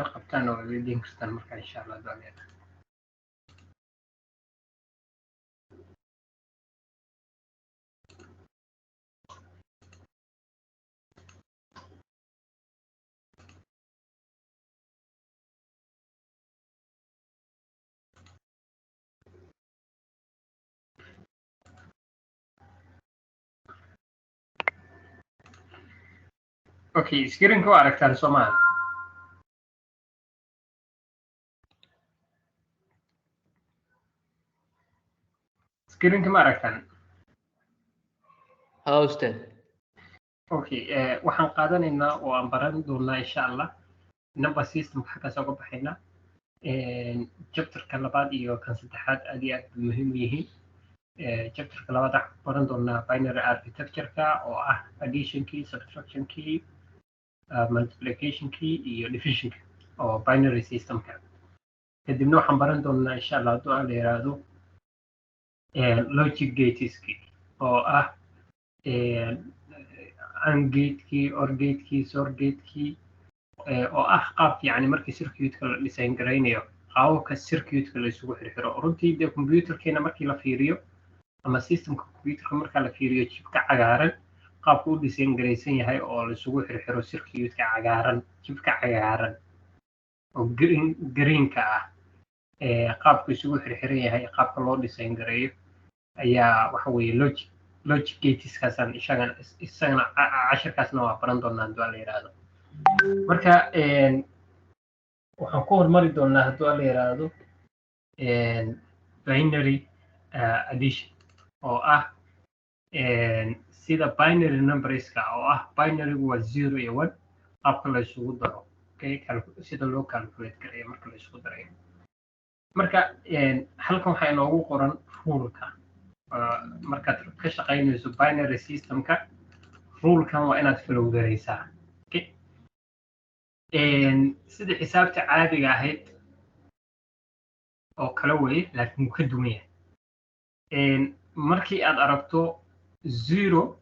Qabtaan oo weydiin kartaan marka, insha Allah doonaya. Okay, screenka waa aragtaan, soo maaha? Screenka ma aragtaan? Haa, ustaad. Okay, waxaan qaadanaynaa oo aan baran doonaa, insha Allah, number systemka. Xaggaas uga baxaynaa. Chapterka labaad iyo kan saddexaad aad iyo aad bay muhiim u yihiin. Chapterka labaad waxaan ku baran doonaa binary architecture-ka, oo ah additionkii, subtractionkii, multiplicationkii iyo divisionka oo binary systemka. Kadibna waxaan baran doonaa, insha Allah, hadduu aan la yiraahdo, logic gateski, oo ah AND gatekii, OR gatekii, XOR gatekii, oo ah qaabka yani markii circuitka la design garaynayo, qaababka circuitka la isugu xirxiro. Runtii dee computerkeena markii la fiiriyo ama systemka computerka marka la fiiriyo, chipka cagaaran qaabka u design garaysan yahay oo la isugu xirxiro circuitka cagaaran, chipka cagaaran oo greenka ah, qaabku isugu xirxiran yahay, qaabka loo design gareeyo ayaa waxa weeye logic gateskaasaan isagana cashirkaasna waa baran doonaa, hadduu Alla yiraahdo. Marka waxaan ku hormari doonaa, hadduu Alla yiraahdo, binary addition, oo ah sida binary numberska, oo ah binarygu waa zero iyo one, qaabka la isugu daro. Okay, sida loo calculate gareeyo marka la isugu darayo. Marka halkan waxaa inoogu qoran ruleka. Markaad ka shaqaynayso binary systemka, rulekan waa inaad follow garaysaa. Okay, sida xisaabta caadiga ahayd oo kale weye, laakiin wuu ka duwan yahay. Markii aad aragto zero,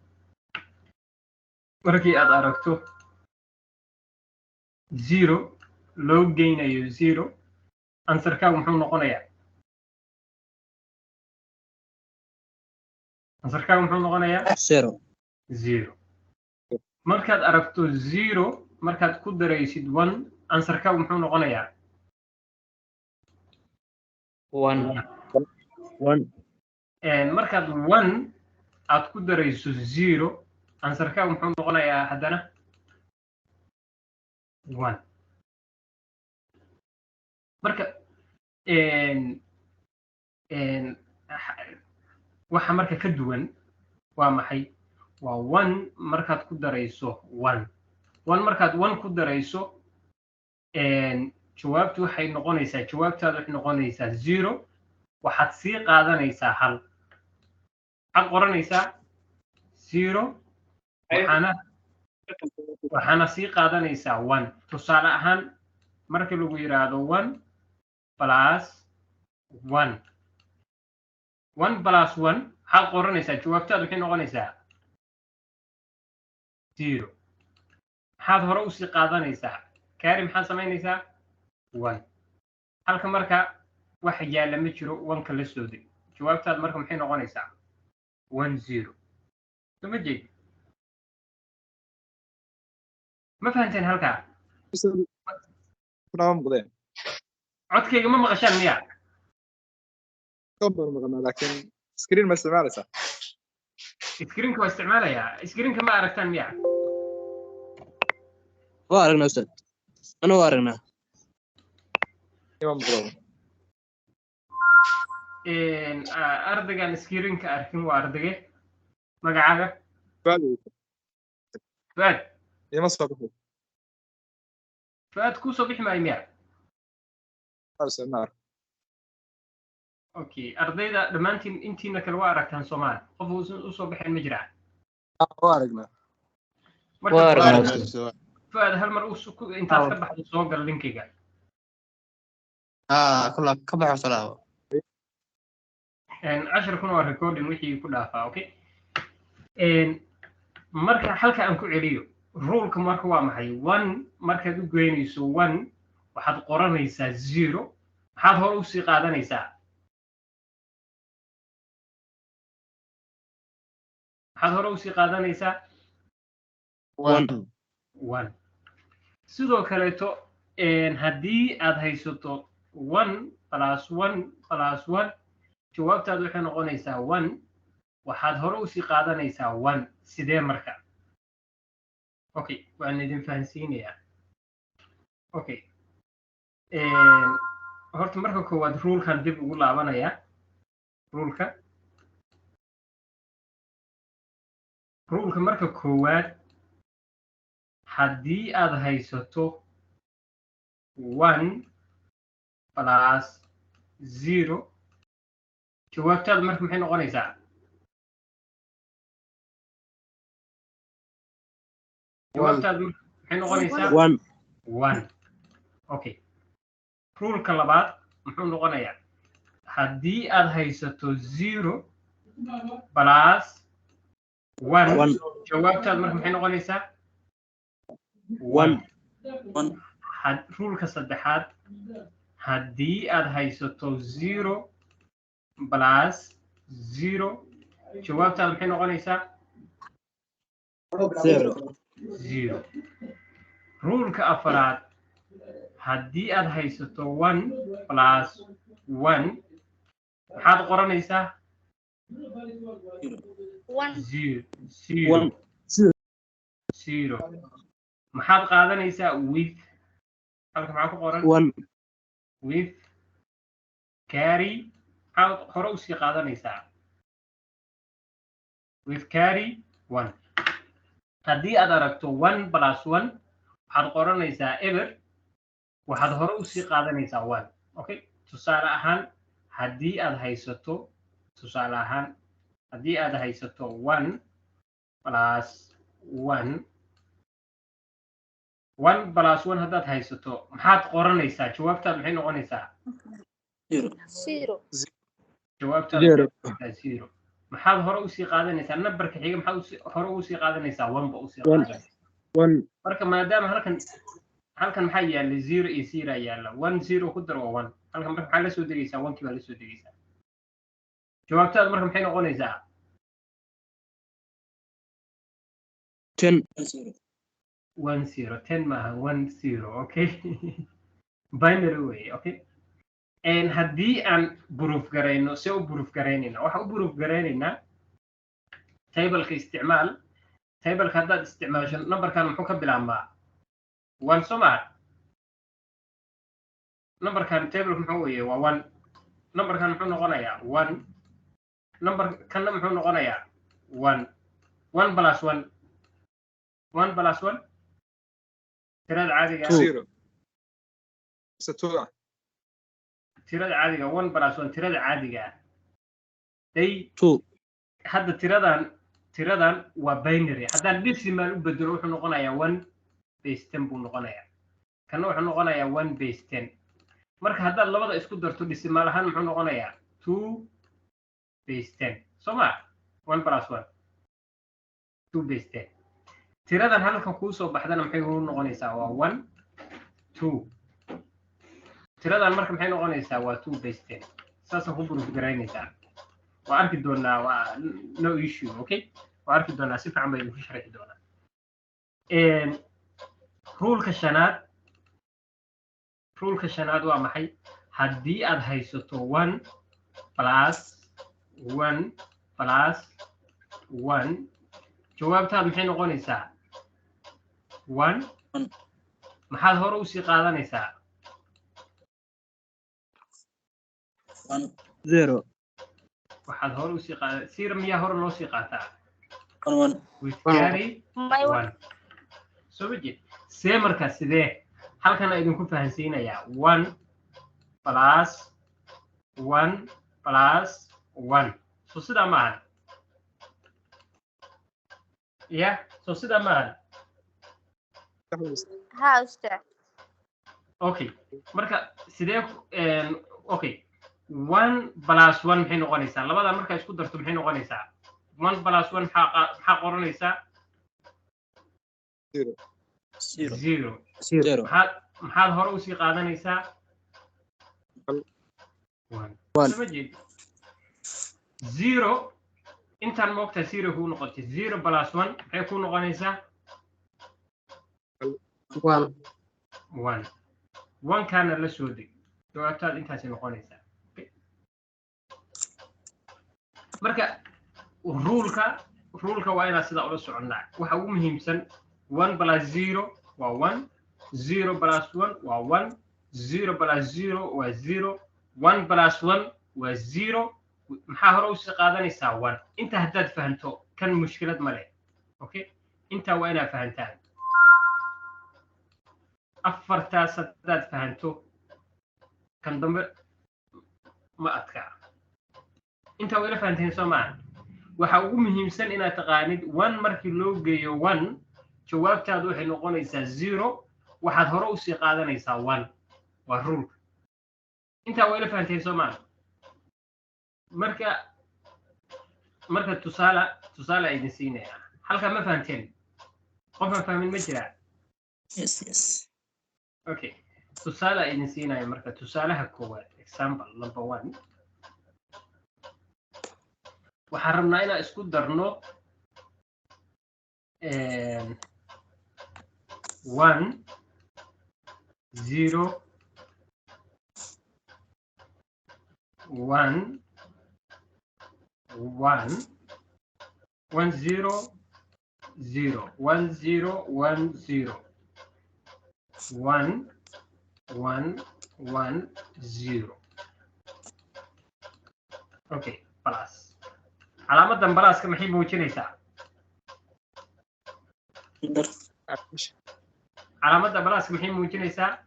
markii aad aragto zero loo geynayo zero, answerkaagu muxuu noqonayaa? Answerkaagu muxuu noqonayaa? Zero. Zero. Markaad aragto zero markaad ku daraysid one, answerkaagu muxuu noqonayaa? One. One. Markaad one aad ku darayso zero, answerkaagu muxuu noqonayaa haddana? One. Marka waxa marka ka duwan waa maxay? Waa one markaad ku darayso one. One markaad one ku darayso, jawaabtu waxay noqonaysaa, jawaabtaadu waxay noqonaysaa zero. Waxaad sii qaadanaysaa hal. Waxaad qoranaysaa zero, waxaana sii qaadanaysaa one. Tusaale ahaan, marka lagu yidhaahdo one plus one, one plus one, waxaad qoranaysaa, jawaabtaadu waxay noqonaysaa zero. Maxaad hore usii qaadanaysaa? Carry. Maxaad samaynaysaa? One. Halka marka waxa yaalla ma jiro, one-ka la soo deg. Jawaabtaadu marka maxay noqonaysaa? One zero. Soo ma jeed? Ma fahanteen halkaa? Nama muuqdeen. Codkayga ma maqashaan miya? Kan baan maqnaa, laakiin screen ma isticmaalaysaa? Screenka waa isticmaalayaa. Screenka ma aragtaan miya? Waa aragnaa, ustaad, ana waa aragnaa. Ima muuqdo. Ardaygaan screenka arkin waa ardayge? Magacaaga? Value. Fuaad. Ima soo bixi. Fuaad kuu soo bixi maayo miya? Isticmaal. Okay, ardayda dhammaantiin intiina kale waa aragtaan, Soomaali qof uusan usoo bixin ma jiraa? Waa aragnaa. Marka Waa aragnaa, Fuaad, ustaad. Fuaad, hal mar intaad ka baxdo soo gal linkiga. Ah, kula ka baxo salaabo. Casharkuna waa recording, wixii ku dhaafaa. Okay, marka halka aan ku celiyo ruleka. Marka waa maxay? One markaad u geynayso one, Waxaad qoranaysaa zero. Maxaad hore usii qaadanaysaa? Maxaad hore usii qaadanaysaa? One. One. Sidoo kaleeto, haddii aad haysato one plus one plus one, jawaabtaadu waxay noqonaysaa one. Waxaad hore usii qaadanaysaa one. Sidee marka? Okay, waan idin fahansiinayaa. Okay, horta marka koowaad rule-kan dib ugu laabanaya. Rule-ka marka koowaad, haddii aad haysato one plus zero, jawaabtaadu marka maxay noqonaysaa? Jawaabtaadu marka maxay noqonaysaa? One. One. Okay, rule-ka labaad muxuu noqonayaa? Haddii aad haysato zero plus one, One. jawaabtaadu marka maxay noqonaysaa? One. One. Rule-ka saddexaad, haddii aad haysato zero plus zero, jawaabtaadu maxay noqonaysaa? Zero. Zero. Rule-ka afaraad, haddii aad haysato one plus one, maxaad qoranaysaa? One. Zero, zero. One. Zero. Maxaad qaadanaysaa? With halka maxaa ku qoran? One. With carry. Maxaad hore usii qaadanaysaa? With carry one. Haddii aad aragto one plus one, waxaad qoranaysaa eber, waxaad hore usii qaadanaysaa one. Okay, tusaale ahaan haddii aad haysato, tusaale ahaan haddii aad haysato one plus one, one plus one haddaad haysato, maxaad qoranaysaa? Jawaabtaad maxay noqonaysaa? Zero. Zero. Jawaabtaad Zero. maxay noqonaysaa? Zero. Maxaad hore usii qaadanaysaa? Number-ka xiga maxaad hore usii qaadanaysaa? One ba usii One. qaadanaysaa. One. Marka maadaama halkan maxaa yaalla? Zero iyo zero yaalla. One zero ku dar waa one. Halkan marka maxaa la soo degaysaa? One-kii baa la soo degaysaa. Jawaabtaad marka maxay noqonaysaa? 10. Zero. One zero. 10 maaha, one zero. Okay, binary way. Okay, and haddii aan proof garayno, see u proof garaynayna? Waxaan u proof garaynaynaa table-ka isticmaal. Table-ka haddaad isticmaasho, number-kan muxuu ka bilaabmaa? One, soo maha? Number-kan table-ka muxuu weye? Waa one. Number-kan muxuu noqonayaa? One. Number kanna muxuu noqonayaa? One. One plus one, one plus one, tirada caadiga ah. Zero. Mise two ah? Tirada caadiga, one plus one, tirada caadiga ah day. Two. Hadda tiradan waa binary. Haddaan decimal u bedelo, wuxuu noqonayaa one base 10 buu noqonayaa. Kana wuxuu noqonayaa one base 10. Marka haddaad labada isku darto decimal ahaan, muxuu noqonayaa? Two base 10, soo ma? One plus one, two base 10. Tiradan halkan kuu soo baxdana maxay kuu noqonaysaa? Waa one two. Tiradan marka maxay noqonaysaa? Waa two base 10. Saasa ku proof garaynaysaa. Waa arki doonaa, waa no issue. Okay, waa arki doonaa, si fiican bay idinku sharxi doonaa. Rule-ka shanaad, rule-ka shanaad waa maxay? Haddii aad haysato one plus one plus one, jawaabtaad maxay noqonaysaa? One. One. Maxaad hore usii qaadanaysaa? One. Zero. Waxaad hore usii qaada zero miyaa hore loo sii qaataa? One one. With One. carry May. One, soo ma jeed? See marka, sidee halkan idinku fahansiinayaa? One plus one plus one, so sidaa maahan ya? So sidaa maahan? Ha, ustaad. Okay, marka sidee? Okay, one plus one maxay noqonaysaa? Labada markaa isku darto maxay noqonaysaa? One plus one maxaa qoranaysaa? Zero. Zero. Zero. Zero. Zero. Maxaad Maxaad hore usii qaadanaysaa? One. One. Soo ma jeed? Zero intaan moogtaa zero kuu noqotay. Zero plus one maxay kuu noqonaysaa? One. One. One kaana la soo deg. Jawaabtaad intaasay noqonaysaa. Okay. Marka ruleka waa inaan sidaa ula soconnaa. Waxa ugu muhiimsan, one plus zero waa one, zero plus one waa one, zero plus zero waa zero, one plus one waa zero. Maxaa hore usii qaadanaysaa? One. Inta haddaad fahanto, kan mushkilad ma leh. Okay, intaa waa inaad fahantaan. Afartaas haddaad fahanto, kan dambe ma adkaa. Intaa waa ila fahanteen, soo maaha? Waxa ugu muhiimsan inaad taqaanid one markii loo geeyo one, jawaabtaadu waxay noqonaysaa zero. Waxaad hore usii qaadanaysaa one. Waa ruleka. Intaa waa ila fahanteen, soo maaha? Marka tusaale idin siinaya. Halkaa ma fahanteen? Qofaan fahmin ma jiraa? Yes. Okay, tusaale idin siinaya. Marka tusaalaha koowaad, example number one, waxaan rabnaa inaan isku darno one, zero, one, one, one, zero, zero, one, zero, one, zero, one, one, one, zero. Okay, plus. Calaamadan pluska maxay muujinaysaa? Dar. Calaamadda pluska maxay muujinaysaa?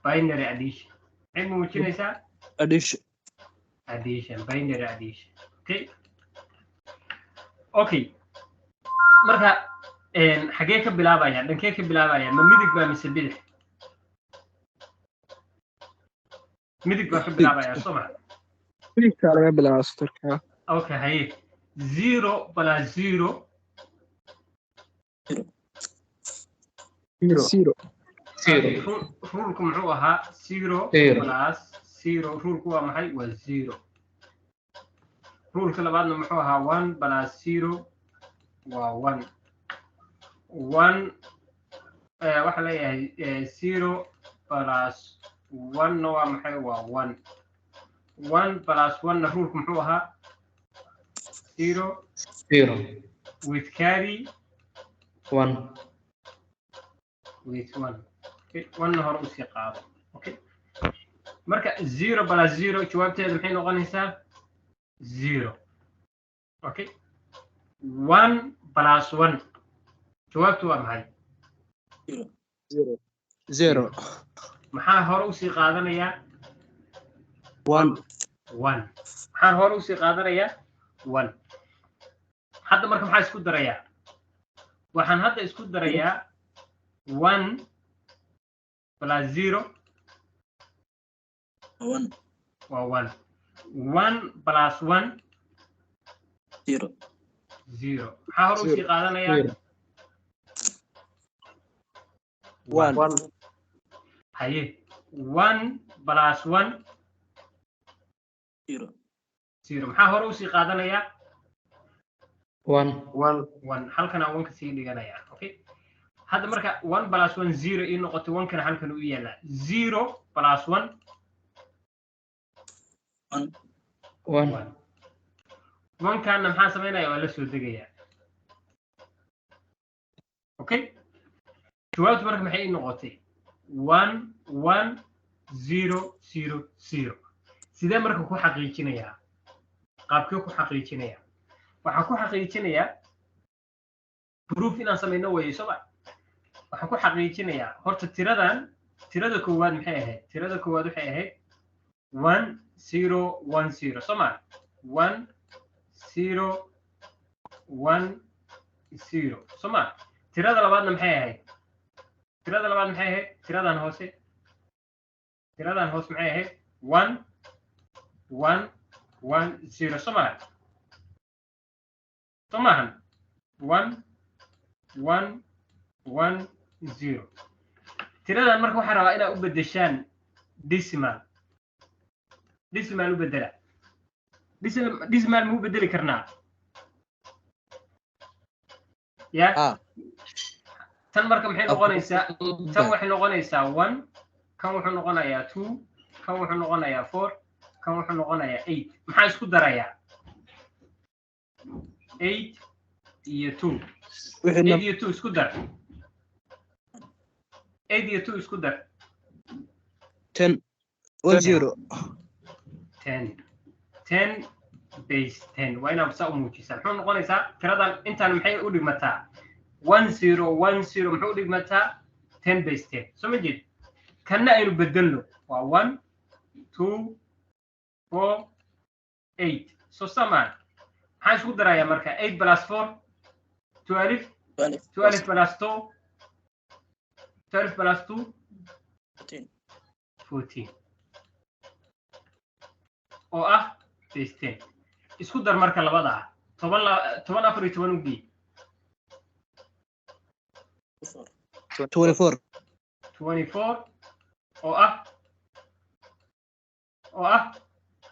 Binary addition. Maxay muujinaysaa? Addition. Addition, binary addition. Okay, marka xagee ka bilaabaya? Dhankee ka bilaabaya? Ma midig baa mise bidix? Midig baa ka bilaabaya, soo ma? Midigtaa laga bilaaba satarka. Okay, haye, zero plus zero. Zero. Zero. Rulku muxuu ahaa? Zero. Zero. Plus zero, rulku waa maxay? Waa zero. Rulka labaadna muxuu ahaa? One plus zero waa one. One waxaa leeyahay zero plus one-na waa maxay? Waa one. One plus one-na rulku muxuu ahaa? Zero. Zero. With carry. One. With one. Okay, one-na hore usii qaado. Okay, marka zero plus zero jawaabteedu maxay noqonaysaa? Zero. Okay, one plus one jawaabtu waa maxay? Zero. Zero. Zero. Maxaa hore usii qaadanayaa? One. One. Maxaan hore usii qaadanayaa? One. Hadda marka maxaa isku darayaa? Waxaan hadda isku darayaa one plus zero. One. Waa one. One plus one. Zero. Zero. Maxaa hore usii Zero. qaadanayaa? Zero. One. One. Haye, one plus one. Zero. Zero. Maxaa hore usii qaadanayaa? One. One. One. Halkan aan one ka sii dhiganayaa. Okay, hadda marka one plus one zero ii noqotay, one kana halkan u yaalaa. Zero plus one. One. One. One. One kaana maxaa samaynaya? Waa la soo degayaa. Okay, jawaabtu marka maxay ii noqotay? One, one, zero, zero, zero. Sidee marka ku xaqiijinayaa? Qaabkee ku xaqiijinayaa? Waxaan ku xaqiijinayaa proof inaan samayno weeye, soo ma? Waxaan ku xaqiijinayaa horta tiradan. Tirada koowaad maxay ahayd? Tirada koowaad waxay ahayd one, zero, one, zero, soo ma? One, zero, one, zero, soo ma? Tirada labaadna maxay ahayd? Tirada labaad maxay ahayd? Tiradan hoose, tiradan hoose maxay ahayd? One, one, one, zero, soo maha? Soo maahan? One, one, one, zero. Tirada Tiradan marka waxaan rabaa inaad u beddeshaan decimal. Decimal u beddela. Decimal ma u beddeli karnaa ya? Ah. Tan marka maxay noqonaysaa? Tan waxay noqonaysaa 1, kan wuxuu noqonayaa 2, kan wuxuu noqonayaa 4, kan wuxuu noqonayaa 8. Maxaa isku darayaa 8 iyo 2? Wixii 8 iyo 2 isku dar. 8 iyo 2 isku dar. 10, 1, 0. 10. 10 base 10 waa inaad saa u muujisaa. Muxuu noqonaysaa tiradan intaan? Maxay u dhigmataa? 1 0 1 0 muxuu u dhigmataa? 10 base 10, soo ma jeed? Kanna aynu bedelno, waa 1, 2, 4, 8, soo samaan. Maxaan isku darayaa marka? 8 plus 4, 12. 12. 12 plus 2, 12 plus 2. 14. 14 oo ah base 10. Isku dar marka labada ah. 10, 10, 14 u gee. 4. 24. 24 oo ah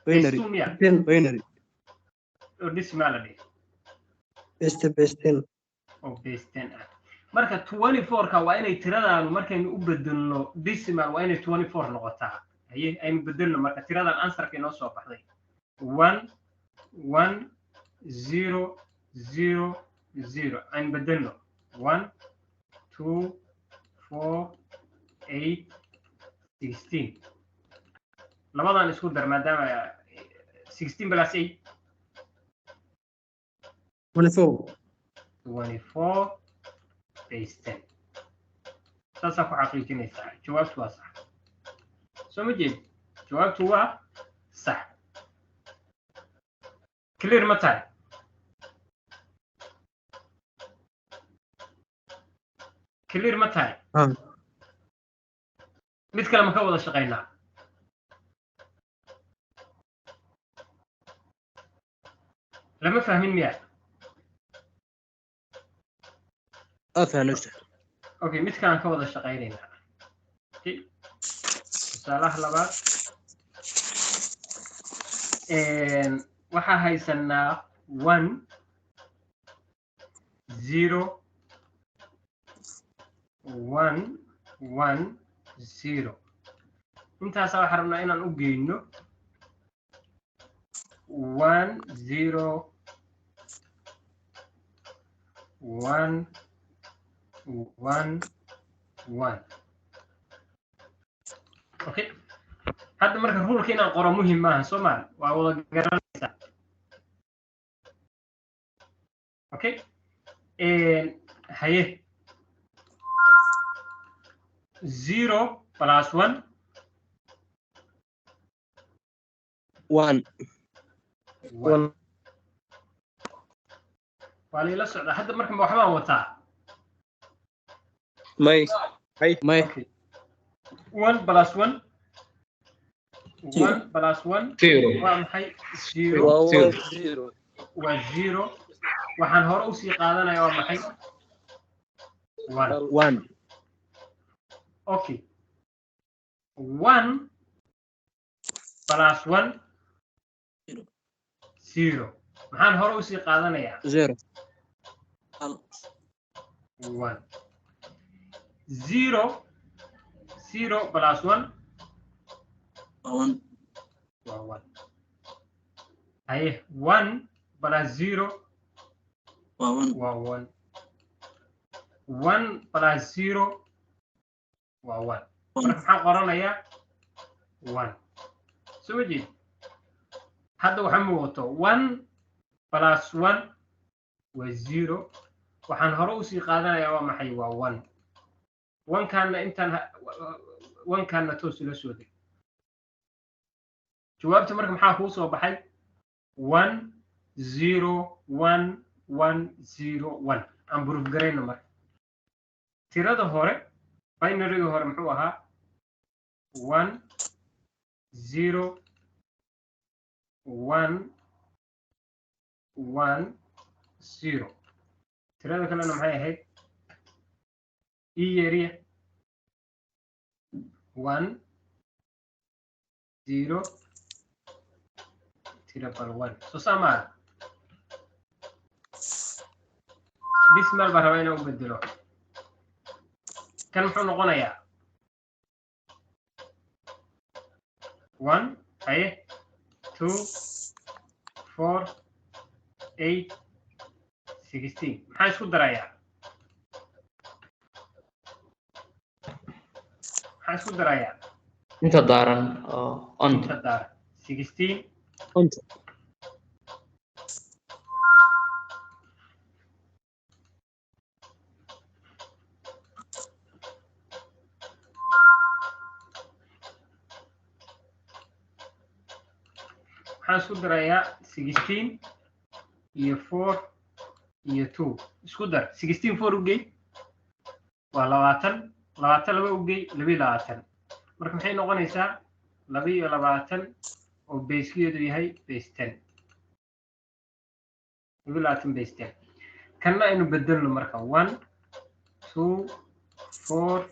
base Binary. 2 miya? Binary. Oo decimal la dhihi. Base 10. Oo base 10 ah. Marka 24ka waa inay tiradaanu markaynu u bedelno decimal waa inay 24 noqotaa. Haye, aynu bedelno marka tiradan. Answerka inoo soo baxday 1 1 0 0 0. Aynu bedelno: 1, 2, 4, 8, 16. Labadan isku dar, maadaama 16 plus 8. 24. 24 base 10. Saasaa ku xaqiijinaysaa. Jawaabtu waa sax, soo ma jeed? Jawaabtu waa sax. Clear ma tahay? Clear ma tahay? Ah. Mid kale ma ka wada shaqaynaa? Lama fahmin miya? Afahno, ustaad. Okay, mid kalaan ka wada shaqaynaynaa. Okay. Tusaalaha labaad, waxaa haysanaa 1, 0, 1, 1, 0. Intaasaa waxaan rabnaa inaan u geyno 1, 0, 1, 1, 1. Okay, hadda marka ruleka inaan qoro muhim maaha, soo maa? Waa wada garanaysaa. Okay, haye, 0 plus 1. 1. 1. Waa layla socdaa hadda. Marka ma waxbaan wataa? May. May. Okay, 1 plus 1, 1 plus 1. 0. Waa maxay? 0. Waa Zero. 0. Waa 0. Waxaan hore usii qaadanaya waa maxay? 1. 1. Okay, 1 plus 1. Zero. 0. Maxaan hore usii qaadanayaa? 0. Hal. 1. 0, 0 plus 1. Waa 1. Waa 1. Haye, 1 plus 0. Waa 1. Waa 1. 1 plus 0 waa 1. 1. Marka maxaan qoranayaa? 1, soo ma jeed? Hadda waxa muuqato 1 plus 1 waa 0. Waxaan hore usii qaadanayaa waa maxay? Waa 1. One-kaana intaan one-kaana toos ula soo deg. Jawaabta marka maxaa kuu soo baxay? 1, 0, 1, 1, 0, 1. Aan proof garayno marka. Tirada hore, binaryga hore, muxuu ahaa? 1, 0, 1, 1, 0. Tirada kalena maxay ahayd? Ii yeeriya. 1 0 111. Soo saa maaha? Decimal baan rabaa inaan u bedelo. Kan muxuu noqonayaa? One, haye, 2, 4, 8, 16. Maxaan isku darayaa? Maxaan isku darayaa? Inta daaran oo on. Inta daaran, 16. Onta. Waxaan isku darayaa 16 iyo 4 iyo 2. Isku dar. 16 4 ugey waa 20. 20 laba ugey, 22. Marka maxay noqonaysaa? 22 oo basekeedu yahay base 10. 22 base 10. Kanna aynu bedelno marka. 1, 2, 4,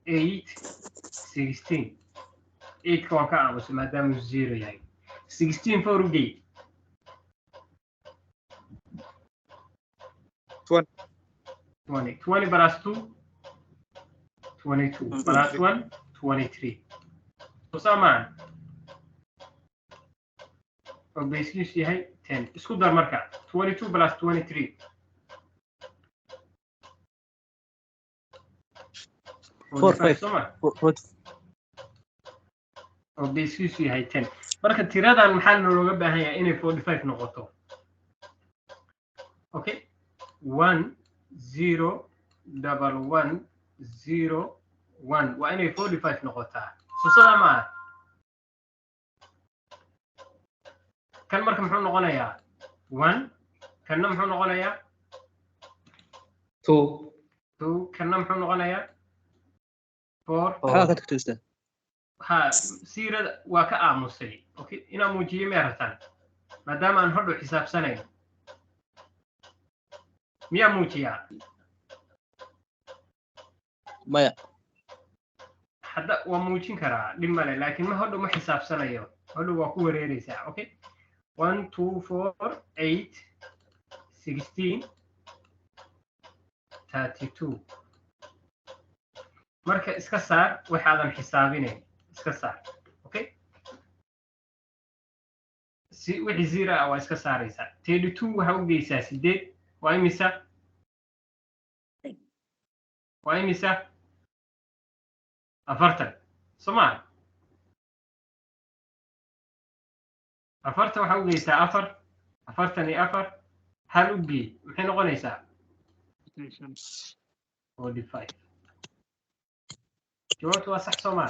8, 16. Eightka waan ka aamusay maadaama uu zero yahay. 16 4 ugey. 20. 20. 20 plus 2, 22, plus 1, 23. Soo saamaan oo basekiisu yahay 10. Isku dar marka. 22 plus 23. 4, 5. Soo ma? 4. Oo basekiisu yahay 10. Marka tiradan maxaa looga baahan yahay inay 45 noqoto? Okay, 1 0 1 1 0 1 waa inay 45 noqotaa. Soo sidaa maaha? Kan marka muxuu noqonayaa? One. Kanna muxuu noqonayaa? 2. 2. Kanna muxuu noqonayaa? 4. Waxbaa ka tagtay, ustaad. Ha, siirada waa ka aamusay. Okay, inaan muujiyo may rabtaan? Maadaama aan hodhow xisaabsanayn, miyaa muujiyaa? Maya. Hadda waa muujin karaa, dhib male, laakiin ma hodhow ma xisaabsanayo. Hodhow waa ku wareereysaa. Okay, 1, 2, 4, 8, 16, 32. Marka iska saar waxaadan xisaabinayn, iska saar. Okay, si wixii zero ah waa iska saaraysaa. 32 waxaa u geysaa 8, waa imisa? Waa imisa? 40, soo maa? 40 waxaa u geysaa 4, 44. Hal u gey, maxay noqonaysaa? 45. Jawaabtu waa sax, soo maa?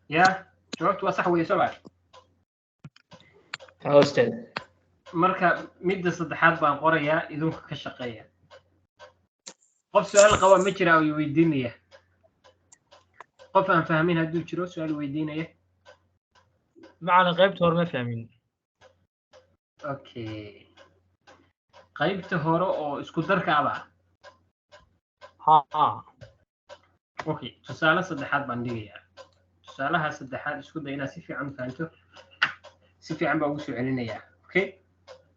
Ya, jawaabtu waa sax weeye, soo maa? Haa, ustaad. Marka midda saddexaad baan qorayaa, idinku ka shaqeeya. Qof su-aal qaba ma jira oo i weydiinaya? Qof aan fahmin hadduu jiro, su-aal weydiinaya? Macalin, qaybta hore ma fahmin. Okay, qaybta hore oo isku darka aba? Ha. Okay, tusaale saddexaad baan dhigayaa. Tusaalaha saddexaad isku day inaad si fiican u fahanto. Si fiican baa ugu soo celinayaa, okay,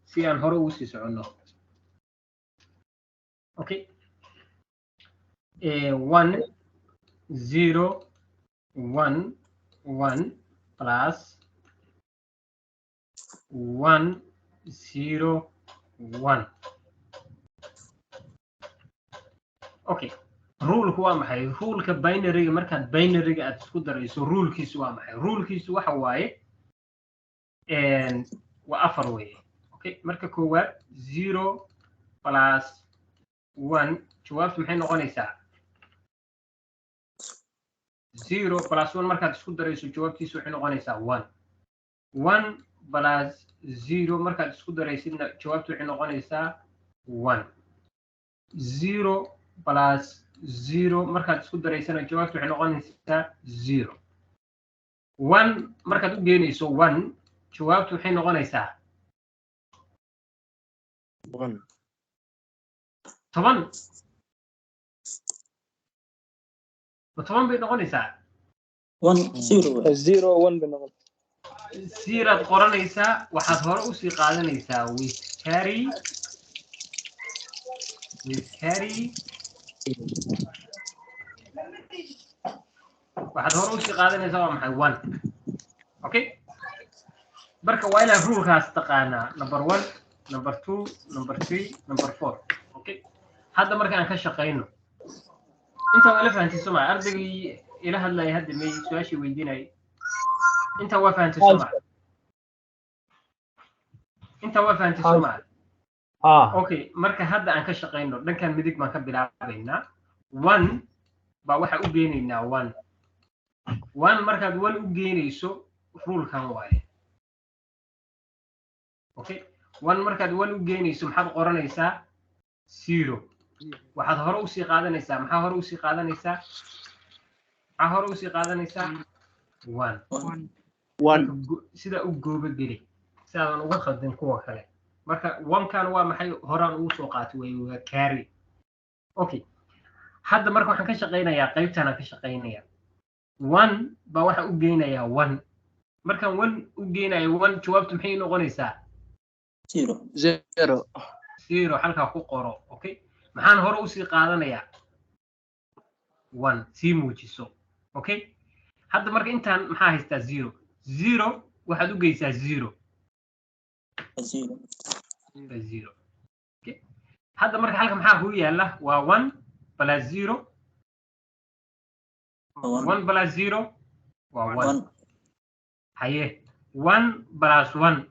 si aan hore ugu sii soconno. Okay, 1 0 1 1 plus 1 0 1. Okay, rule-ku waa maxay? Rule-ka binary-ga, markaad binary-ga aad isku darayso, rule-kiisu waa maxay? Rule-kiisu waxa waaye, waa afar weeye. Okay, marka koowaad, 0 plus 1, jawaabtu maxay noqonaysaa? 0 plus 1 markaad isku darayso, jawaabtiisu waxay noqonaysaa 1. 1 plus 0 markaad isku daraysidna, jawaabtu waxay noqonaysaa 1. 0 plus 0 markaad isku daraysana, jawaabtu waxay noqonaysaa 0. 1 markaad u geenayso 1, jawaabtu waxay noqonaysaa 10. 10. Ma 10 bay noqonaysaa? One zero. Zero one bay noqon. Zeroad qoranaysaa. Waxaad hore usii qaadanaysaa with carry, with carry. Waxaad hore usii qaadanaysaa waa maxay? One. Okay, marka waa inaad rulekaas taqaanaa: number one, number two, number three, number four. Okay, hadda marka aan ka shaqayno. Intaa waa ila fahantay, soo maa? Ardaygii ila hadlaya hadda may su-aashii weydiinayay. Intaa waa fahantay, soo maa? Intaa waa fahantay, soo maa? Ah. Okay, marka hadda aan ka shaqayno. Dhankan midig baan ka bilaabaynaa. One baa waxa u geenaynaa one. One markaad one u geenayso, rulekan waaye. Okay, one markaad one u geenayso, maxaad qoranaysaa? Zero. Waxaad hore usii qaadanaysaa, maxaa hore usii qaadanaysaa? Maxaa hore usii qaadanaysaa? One. One. One. Marka sidaa u goobo geli si aadan uga khaldin kuwa kale. Marka one-kan waa maxay? Horaan ugu soo qaatay way, waa carry. Okay, hadda marka waxaan ka shaqaynayaa qaybtaan aan ka shaqaynayaa. One baa waxa u geynayaa one. Markaan one u geynayo one, jawaabtu maxay noqonaysaa? Zero. Zero. Zero halkaa ku qoro. Okay, maxaan hore usii qaadanayaa? One. Sii muujiso. Okay, hadda marka intaan maxaa haystaa? Zero. Zero waxaad u geysaa zero. Zero. Waa zero. Okay, hadda marka halka maxaa kuu yaala? Waa one plus zero. One. One plus zero waa one. One. Haye, one plus one?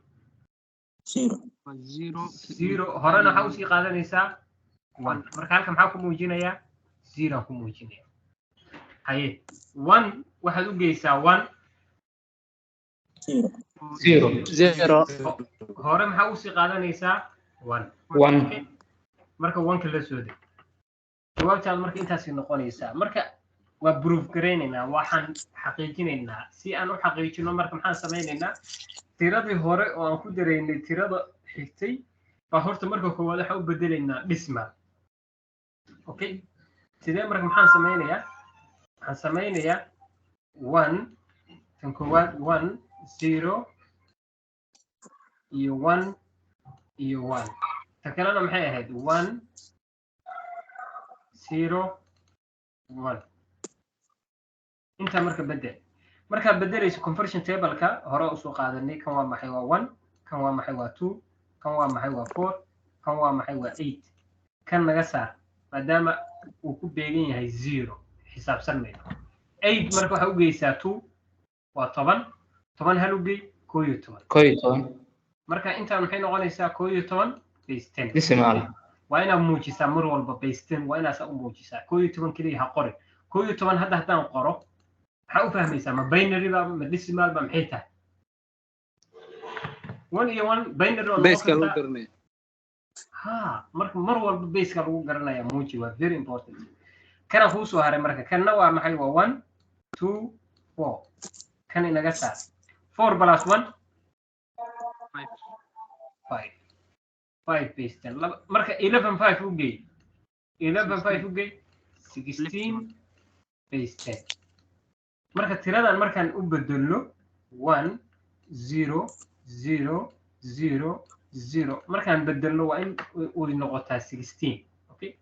Zero. Zero. Horena waxaa usii qaadanaysaa one. Marka halka maxaa ku muujinayaa? Zero ku muujinaya. Haye, one waxaad u geysaa one. Zero. Zero. Zero. Hore maxaa usii qaadanaysaa? One. One. Okay. Marka one-ka la soo deg, jawaabtaad marka intaasay noqonaysaa. Marka waa proof garaynaynaa, waxaan xaqiijinaynaa. Si aan u xaqiijino marka maxaan samaynaynaa? Tiradii hore oo aan ku daraynay tirada xigtay baa horta marka koowaad waxaan u bedelaynaa decimal. Okay, sidee marka maxaan samaynayaa? Waxaan samaynayaa one, tan koowaad one zero iyo one iyo one. Ta kalena maxay ahayd? One zero one. Intaa marka bedel. Markaad bedelayso, conversion table-ka hore usoo qaadanay. Kan waa maxay? Waa one. Kan waa maxay? Waa two. Kan waa maxay? Waa four. Kan waa maxay? Waa eight. Kan naga saar maadaama uu ku beegan yahay zero, xisaabsan mayno. Eight marka waxaa u geysaa two, waa 10. 10 hal u gey, 11. 11. Marka intaan maxay noqonaysaa? 11 base 10. Decimal. Waa inaad muujisaa mar walba base 10, waa inaad saa u muujisaa. 11 keliya ha qorin. 11 hadda haddaan qoro, maxaa u fahmaysaa? Ma binary ba, ma decimal ba, maxay tahay? One iyo one binary waa noqon Baseka lagu kartaa. garanaya. Ha, marka mar walba baseka lagu garanaya muuji, waa very important. Kana kuu soo haray marka, kanna waa maxay? Waa one two four. Kan inaga saar. Four plus one? Five. Five base 10. Laba marka 11 five u gey, 11 five u gey, 16 base 10. Marka tiradan markaan u bedelno one zero zero zero zero, markaan bedelno waa in uu noqotaa 16. Okay,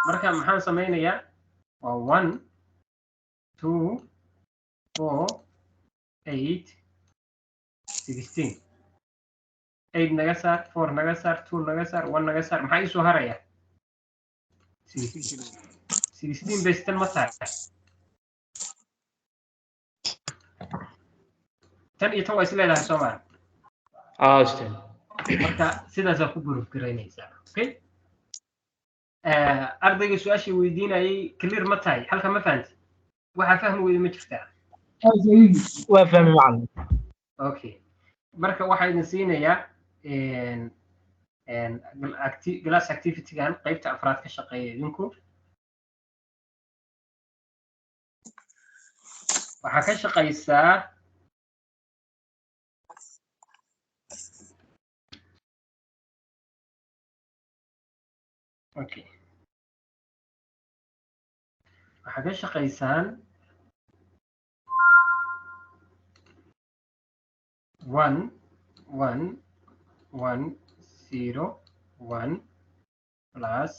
marka maxaan sameynayaa? Waa one two four eight 16. Eight naga saar, four naga saar, two naga saar, one naga saar. Maxaa iisoo haraya? 16. 16 base 10 ma tahay? Tan iyo tan waa is leedahay, soo maa? Ah, ustaad. Marka sidaasaa ku proof garaynaysaa. Okay. Ardayga su-aashii weydiinayay clear ma tahay? Halka ma fahanti? Waxaa fahmi weyda ma jirtaa? Waa fahmi, macallin. Okay, marka waxaa idin siinayaa class activity-gan qaybta afraad ka shaqeeya idinku. Waxaa ka shaqaysaa okay. Waxaa ka shaqaysaan 1 1 1 0 1 plus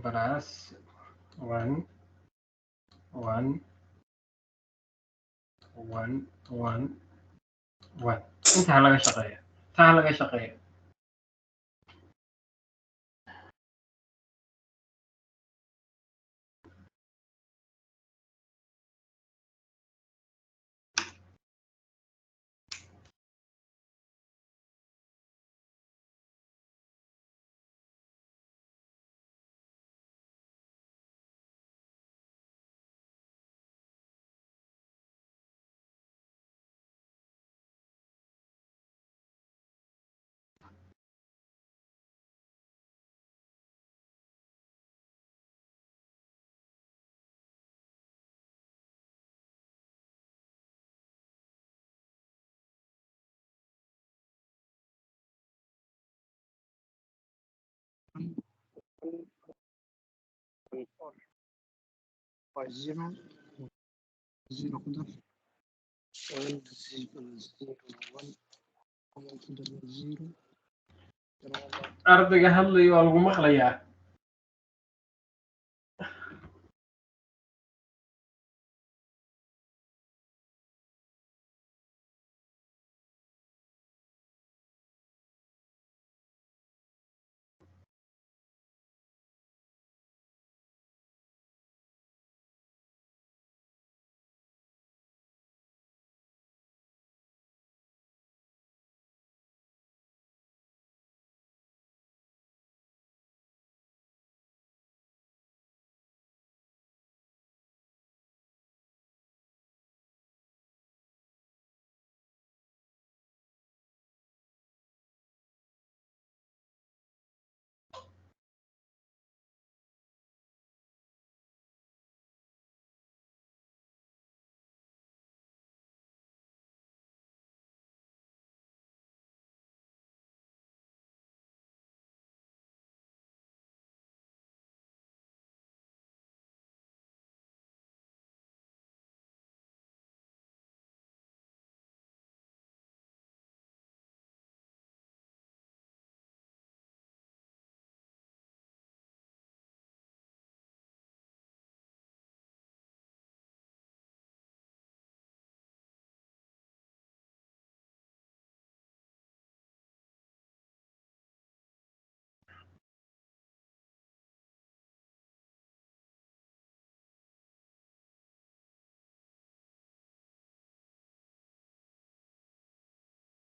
plus 1 1 1 1 1. Inta laga shaqeeyo, taa laga shaqeeyo. Waa 0 0 ku dar 1 0 0 1 1 ku dar 0. Ardayga hadlayo waa lagu maqlayaa.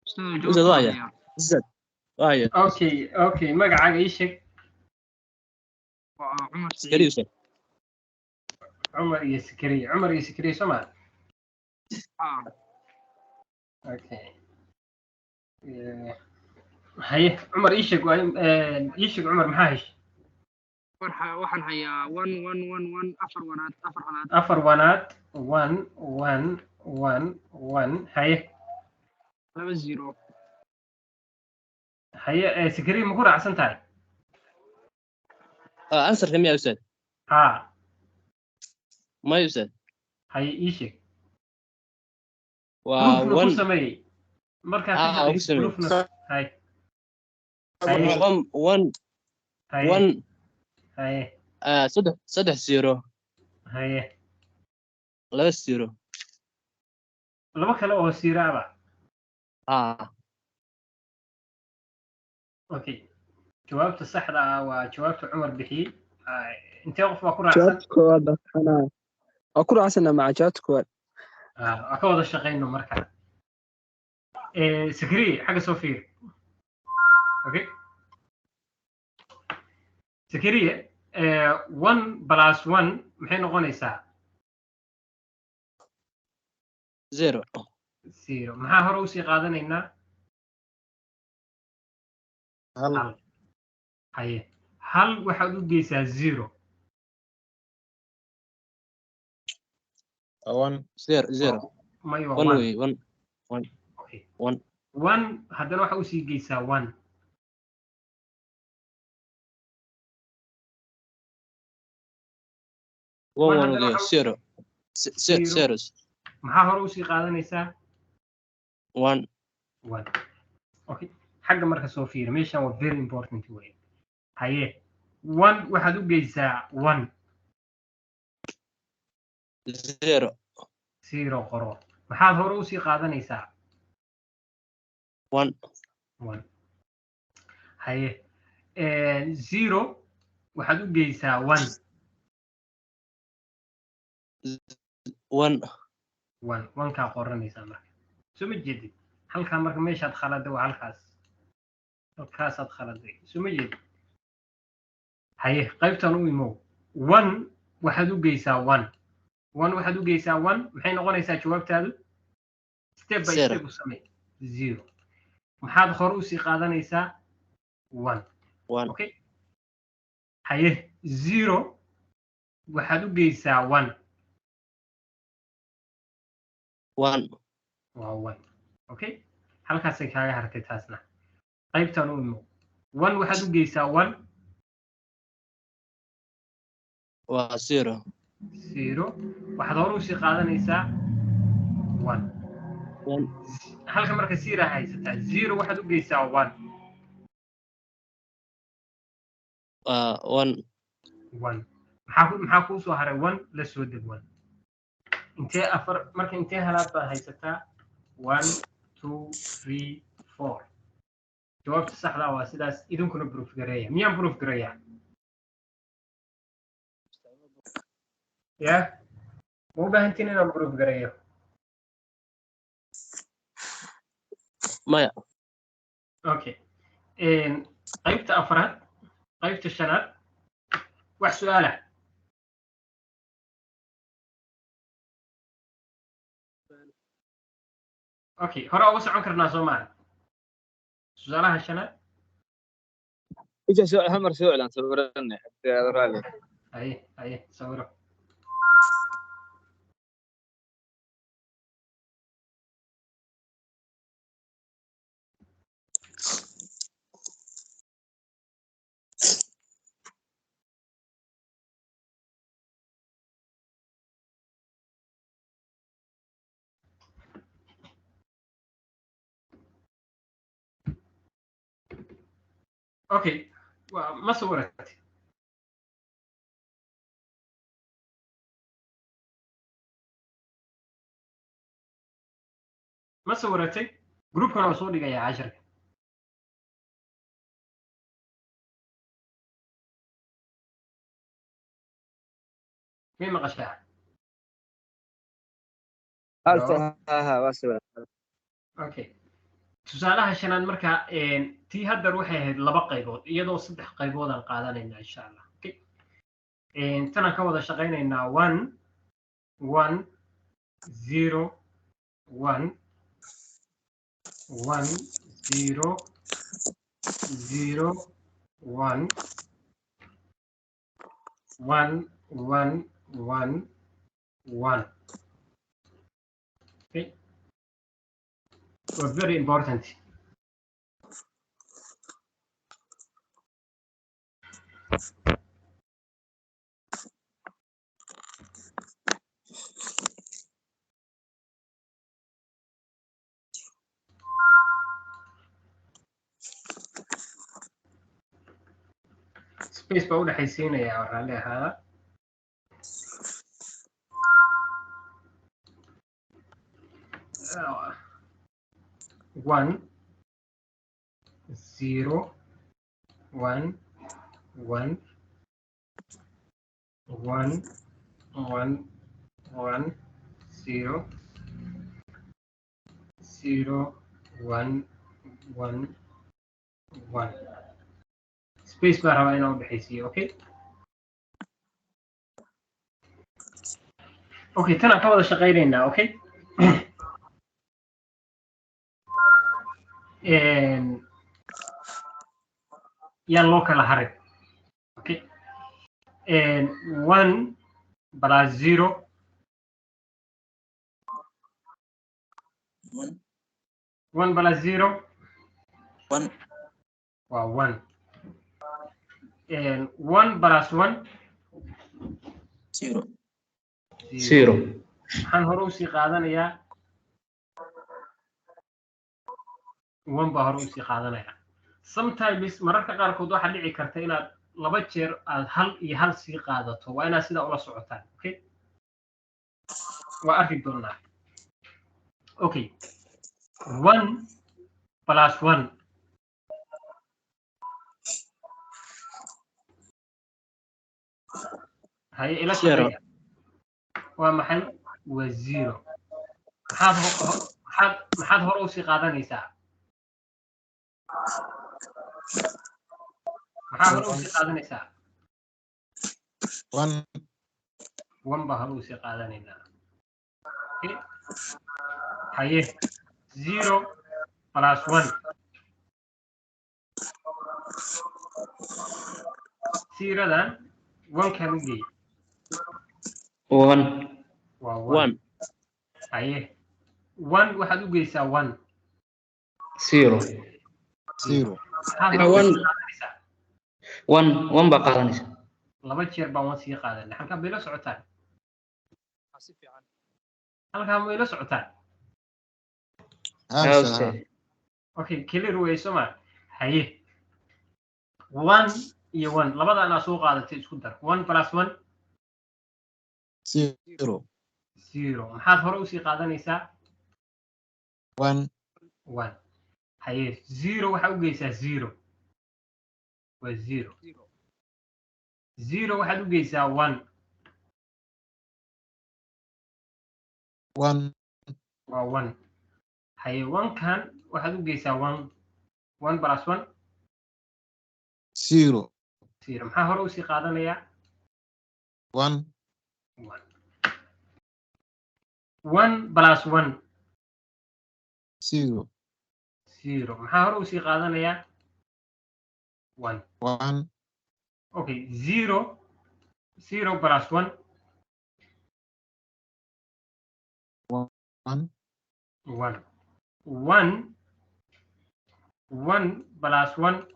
Ustaad, waaya. Ustaad, waaya. Okay, magacaaga ii sheeg. Waa Cumar. Sakariya, ustaad. Cumar iyo Sakariya, Cumar iyo Sakariya, soo maa? Ah. Okay. Haye Cumar, ii sheeg ii sheeg Cumar, maxaa heshay? Waxaan hayaa 1 1 1 1, afar wanaad, afar halaad. Afar wanaad, 1 1 1 1. Haye. 2 0. Haye, Sakariya, ma ku raacsan tahay? Answerka miyaa, ustaad? Ha. Maya, ustaad. Haye, ii sheeg. Waa Proofna ku 1 sameeyey markaa ka Ah, waa ku shaqaysid sameeyey. proofna. Haye, haye. 1 1 Haye. 1. Haye. 3 3 0. Haye. 2 0. Laba kale oo siiraaba. Ah. Okay, jawaabta saxda ah waa jawaabta Cumar bixiyey. Intee qof baa ku raacsan? Jawaabta koowaad baa saxanaa, waa ku raacsanaa maca jawaabta koowaad. Waa ka wada shaqayno marka. Sakariye, xagga soo fiir. Okay Sakariye, 1 plus 1 maxay noqonaysaa? 0. 0. Maxaa hore usii qaadanaynaa? Hal. Hal. Haye, hal waxaad u geysaa 0. 1. 0 0. May, waa 1. 1. Wey, 1 1. Okay. 1. 1 haddana waxa usii geysaa 1. One One one haddana ugeeyo waxa zero. Zero. Zeros. Maxaa hore usii qaadanaysaa? One. One. Okay, xagga marka soo fiiri, meeshan waa very important wey. Haye, one waxaad u geysaa one. Zero. Zero qoro. Maxaad hore usii qaadanaysaa? One. One. Haye, zero waxaad u geysaa one. One. One, one-kaa qoranaysaa marka. Soo ma jeedid halkaa? Marka meeshaad khaladay waa halkaas, halkaasaad khaladay, soo ma jeedid? Haye, qaybtan u imow. One waxaad u geysaa one, one waxaad u geysaa one, maxay noqonaysaa jawaabtaadu? Step by Zero. step u samee. Zero. Maxaad hore usii qaadanaysaa? One. One. Okay, haye, zero waxaad u geysaa one. One. Waa one. Okay, halkaasay kaaga hartay taasna. Qaybtan u imo. One waxaad u geysaa one. Waa zero. Zero. Waxaad hore usii qaadanaysaa one. One. Halka marka zero haysataa. Zero waxaad u geysaa one. Waa one. One. Maxaa kuu soo haray? One la soo deg. One intee afar marka intee halaad baad haysataa? One, two, three, four. Jawaabta saxda ah waa sidaas. Idinkuna proof gareeya. Miyaan proof gareeyaa? Ya, ma u baahantiin inaan proof gareeyo? Maya. Okay, qaybta afraad, qaybta shanaad, wax su-aala? Okay, hore uga socon karnaa, soo maaha? Tusaalaha shanaad. Ija soo hal mar soo celaan sawiranne hadii aad raali. Haye, haye, sawiro. Okay, waa ma sawiratay? Ma sawiratay? Groupkan waa soo dhigayaa casharka. May maqashaa? Hal ha ha, waa sawir. Okay, tusaalaha shanaad marka, tii haddar waxay ahayd laba qaybood, iyadoo saddex qaybood aan qaadanaynaa insha Allah. Okay, tanaan ka wada shaqaynaynaa. One, one, zero, one, one, zero, zero, one, one, one, one, one. Okay, was very important. Space baa u dhexaysiinayaa, raalli ahaada. One, zero, one, one, one, one, one, zero, zero, one, one, one. Space baa rabaa inaan u dhexaysiiyo. Okay, tanaan ka wada shaqaynaynaa. Okay, yaan loo kala harin. Okay, one plus zero. One. One plus zero. One. Waa one. One plus one. Zero. Zero. Maxaan hore usii qaadanayaa? One baa hore usii qaadanaya. Sometimes, mararka qaarkood, waxaa dhici karta inaad laba jeer aad hal iyo hal sii qaadato. Waa inaad sidaa ula socotaan. Okay, waa arki doonaa. Okay, one plus one. Haye, ila Zero. shaqeeya. Waa maxay? Waa zero. Maxaad hore usii qaadanaysaa? Maxaa hore usii qaadanaysaa? One. One baa hore usii qaadanaynaa. Okay. Haye, zero plus one. Zerodan one kan u geey. One. Waa one. One. Haye, one waxaad u geysaa one. Zero. Zero. Maxaad Ah, hore one. usii qaadanaysaa? One. One baa qaadanaysa. Laba jeer baan one sii qaadanay. Halkaa bay la socotaan? Si fiican. Halkaa may la socotaan? Haa. Haa. Ustaad, haa. Ustaad. Okay, clear way, soo ma? Haye, one iyo one, labada anaa soo qaadatay, isku dar. One plus one. Zero. Zero. Maxaad hore usii qaadanaysaa? One. One. Haye, zero waxaa u geysaa zero, waa zero. Zero. Zero waxaad u geysaa one. One. Waa one. Haye, one kan waxaad u geysaa one. One plus one. Zero. Zero. Maxaa hore usii qaadanayaa? One. One. One plus one. Zero. Zero. Maxaa hore usii qaadanayaa? One. One. Okay, zero, zero plus one. One. One. One, one plus one.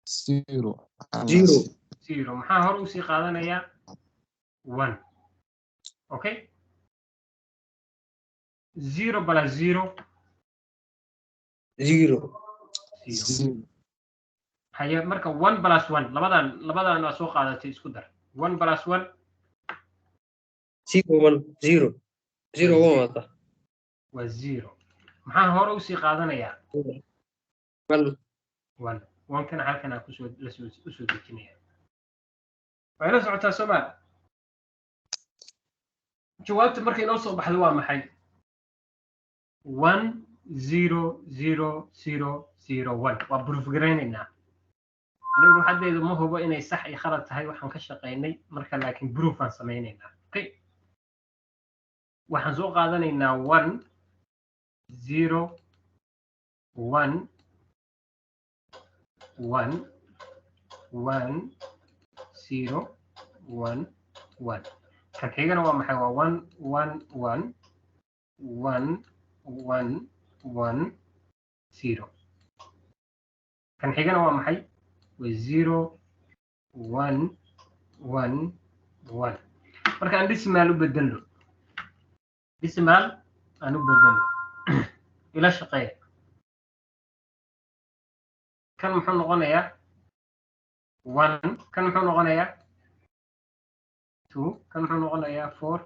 Zero. Zero. Zero. Maxaa hore usii qaadanayaa? One. Okay, zero plus zero. Zero. Zero. Zero. Haye, marka one plus one, labadan waa soo qaadatay, isku dar. One plus one. Zero one zero zero one wata. Waa zero. Maxaa hore usii qaadanayaa? One. One. One kana halkan aan kusoo lasoo usoo dejinaya. Waa ila socotaa, soo maa? Jawaabta markay inoo soo baxdo waa maxay? 1 0 0 0 0 1. Waa proof garaynaynaa. Anigu ruuxaddaydu ma hubo inay sax iyo khalad tahay waxaan ka shaqaynay marka, laakiin proof aan samaynaynaa. Okay, waxaan soo qaadanaynaa 1 0 1 1 1 0 1 1. Kan xigana waa maxay? Waa 1 1 1 1 1 1 0. Kan xigana waa maxay? Waa 0 1 1 1. Marka aan decimal u bedelno, decimal aan u bedelno. Ila shaqeeya. Kan muxuu noqonayaa? One. Kan muxuu noqonayaa? Two. Kan muxuu noqonayaa? Four.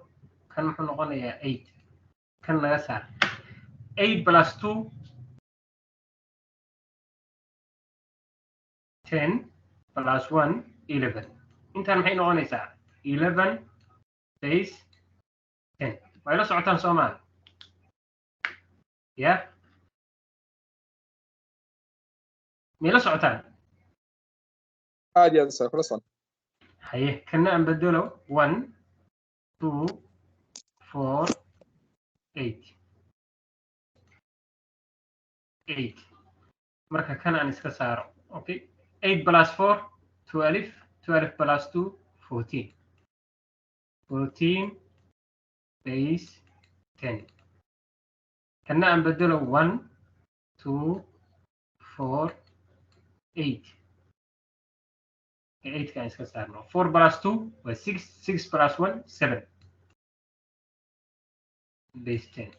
Kan muxuu noqonayaa? Eight. Kan laga saar. Eight plus two, 10, plus 1, 11. Intaan maxay noqonaysaa? 11 base 10. Waa ila socotaan, soomaa? Ya, miyla socotaan? Aad iyo aad, ustaad, kula socon. Haye, kana aan bedelo. 1, 2, 4, 8, 8. Marka kan aan iska saaro. Okay, 8 plus 4, 12. 12 plus 2, 14. 14 base 10. Kana aan bedelo. 1, 2, 4, 8. Eight kaan iska saarno. Four plus two waa six, six plus one seven, base 10.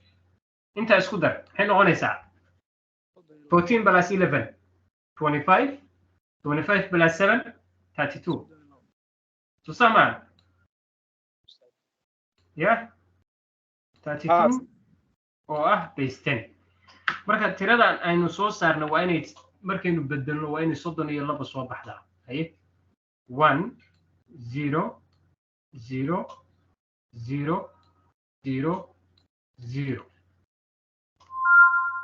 Intaa isku dar, maxay noqonaysaa? 14 plus 11, 25. 25 plus 7, 32. So samaan yeah, 32 oo ah base 10. Marka tiradan aynu soo saarno waa inay, markaynu bedelno, waa inay 32 soo baxdaa. Haye, one zero zero zero zero zero.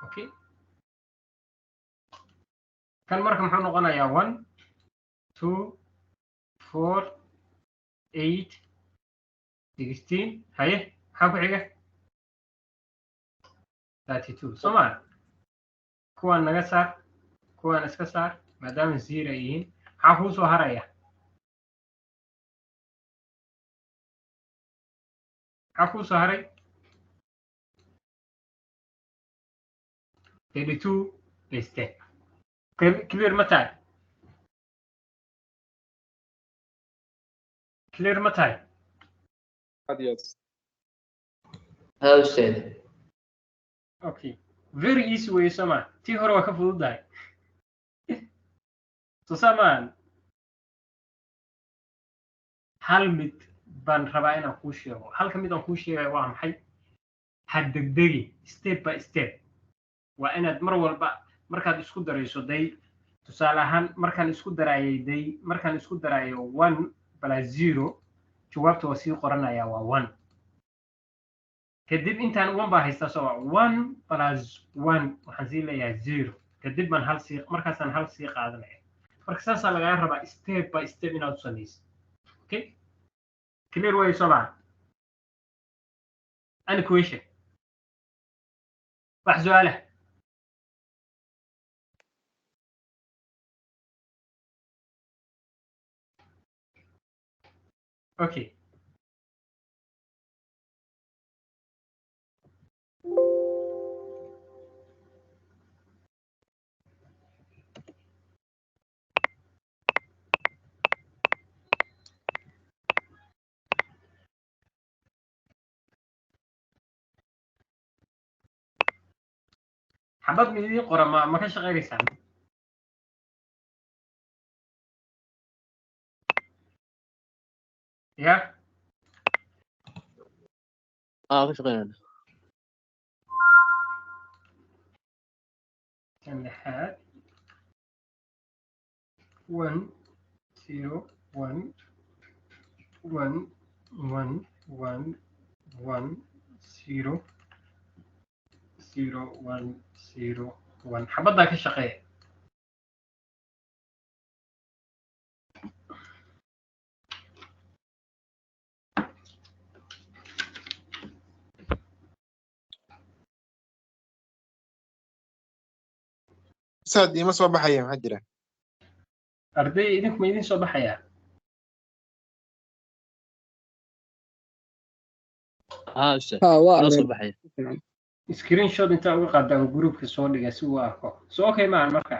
Okay, kan marka muxuu noqonayaa? One, two, four, eight, 16. Haye, maxaa ku xiga? 32, soo maa? Kuwaan naga saar, kuwaan iska saar, maadaama zero ay yihiin. Maxaa kuu soo haraya? Maxaa kuu soo haray? 32 base 10. Clear ma tahay? Clear ma tahay? Aad iyo aad. Haa, ustaad. Okay, very easy way, soo ma? Tii hore waa ka fududahay, soo saamaan. Hal mid baan rabaa inaan kuu sheego. Halka mid aan kuu sheegayo waa maxay? Ha degdegi, step by step. Waa inaad mar walba markaad isku darayso day, tusaale ahaan markaan isku darayay day, markaan isku darayo one plus zero, jawaabta waa sii qoranaya, waa one. Kadib intaan one baa haystaa, soo one plus one waxaan sii leeyahay zero. Kadib baan hal sii, markaasaan hal sii qaadanaya. Marka saasaa lagaa rabaa, step by step inaad u samaysid. Okay, clear way, soo maa? Any question? Wax su-aalaha? Okay. Xabad mid idiin qora, ma ka shaqaynaysaan? Ya. Aa, ka shaqeynayna. Tan lixaad, one zero one one one one one zero zero one zero one. Xabaddaa ka shaqeeya. Saad iima soo baxaya, maxaa jira? Arday, idinku ma idin soo baxayaa? Haa, ustaad. Ha, waa noo soo arag. Baxaya. Screenshot intaa uga qaadaan groupka soo dhiga si uu arko. So okay maahan marka?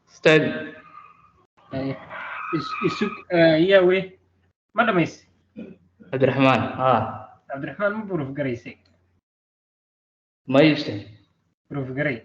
Ustaad. Isug yaa wey, ma dhamays? Cabdiraxmaan, haa. Cabdiraxmaan, ma proof garaysay? May, ustaad. Proof garay.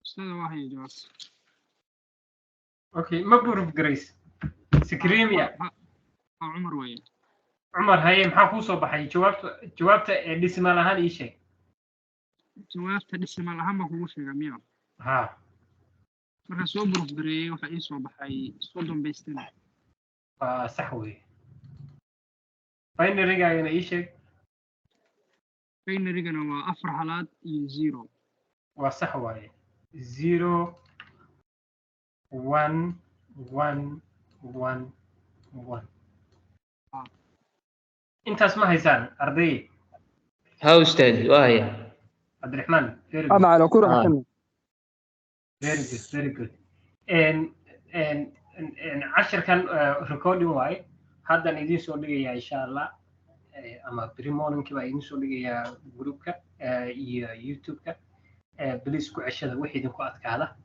Ustaada, waa haya jawaabta. Okay, ma proof garays Sikremia? Ha, Cumar weeye. Cumar, haye, maxaa kuu soo baxay? Jawaabta ee decimal ahaan ii sheeg. Jawaabta decimal ahaan baan kugu sheegaa miya? Ha. Markaan soo proof gareeyey, waxaa ii soo baxay 30 base 10. Waa sax weeye. Binary-gaagana ii sheeg. Binarygana waa afar halaad iyo zero. Waa sax waaye, 0 1 1 1 1. Intaas ma haysaan, arday? Haa, ustaad, waa haya. Cabdiraxmaan, very good. Macalin, ku raaxsan. Very good, very good. En cashirkan recording waaye, haddan idiin soo dhigayaa insha Allah, ama beri morningkii baa idiin soo dhigayaa groupka iyo YouTube-ka. Please ku ceshada wixii idinku adkaada.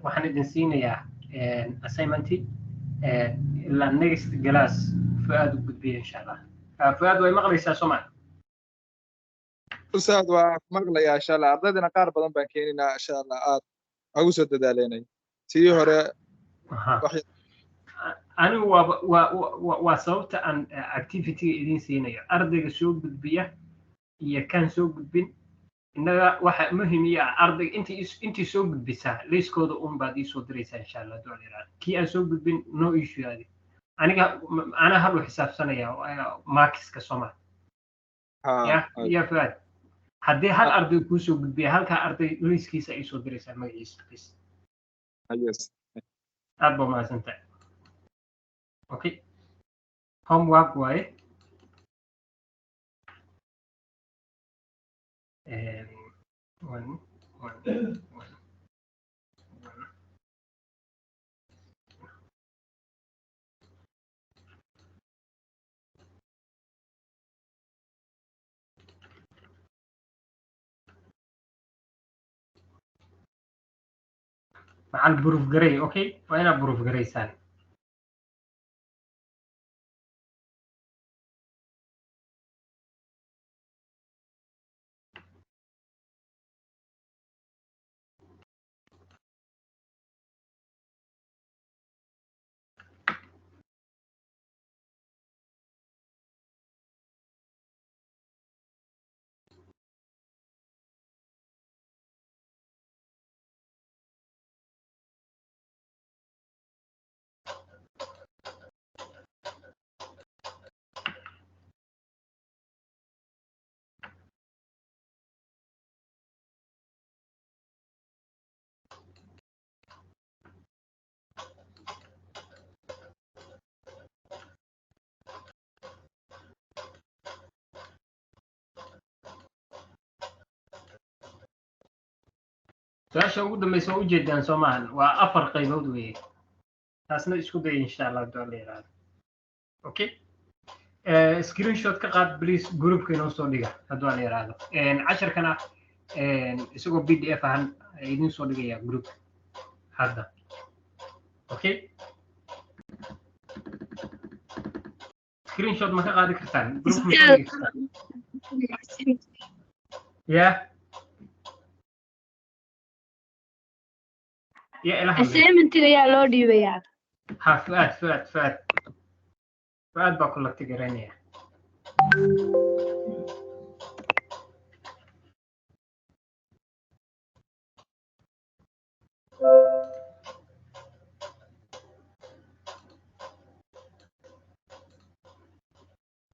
Waxaan idin siinayaa assignmenti ilaa next class. Fuaad u gudbiya insha Allah. Fuaad, way maqlaysaa soo ma? Ustaad, waa maqlayaa insha Allah. Ardaydana qaar badan baan keenaynaa insha Allah, aad ugu soo dadaalenay sidii hore. Anigu waa sababta aan activity idin siinayo. Ardayga soo gudbiya iyo kan soo gudbin, innaga waxa muhim ii ah ardayga intii soo gudbisaa liiskooda un baad iisoo diraysaa insha Allah. Duca yiraahdo kii aan soo gudbin, no issue. Adi aniga anaa hadhu xisaabsanaya markiska soma ya ya Fuad, haddii hal arday kuu soo gudbiya, halkaa arday liiskiisa iisoo diraysaa magaciisa, please. Yes. Aad baa mahadsantahay. Okay, homework waaye. One one one one. Macal proof garay. Okay, waa inaad proof garaysaan. Su-aasha ugu dambeysa waa ujeedaan, soo maahan? Waa afar qaybood weeye. Taasna isku daya, insha Allah, hadduu Alla yiraahdo. Okay, screenshot ka qaad please, groupka inoo soo dhiga hadduu Alla yiraahdo. Casharkana isagoo PDF ahan idin soo dhigaya group hadda. Okay, screenshot ma ka qaadi kartaan? Group ma soo dhigi kartaan? Ya ya ila hadlay. Assignmentiga yaa loo dhiibayaa? Ha, Fuaad, Fuaad, Fuaad, Fuaad baa ku lagta garanaya.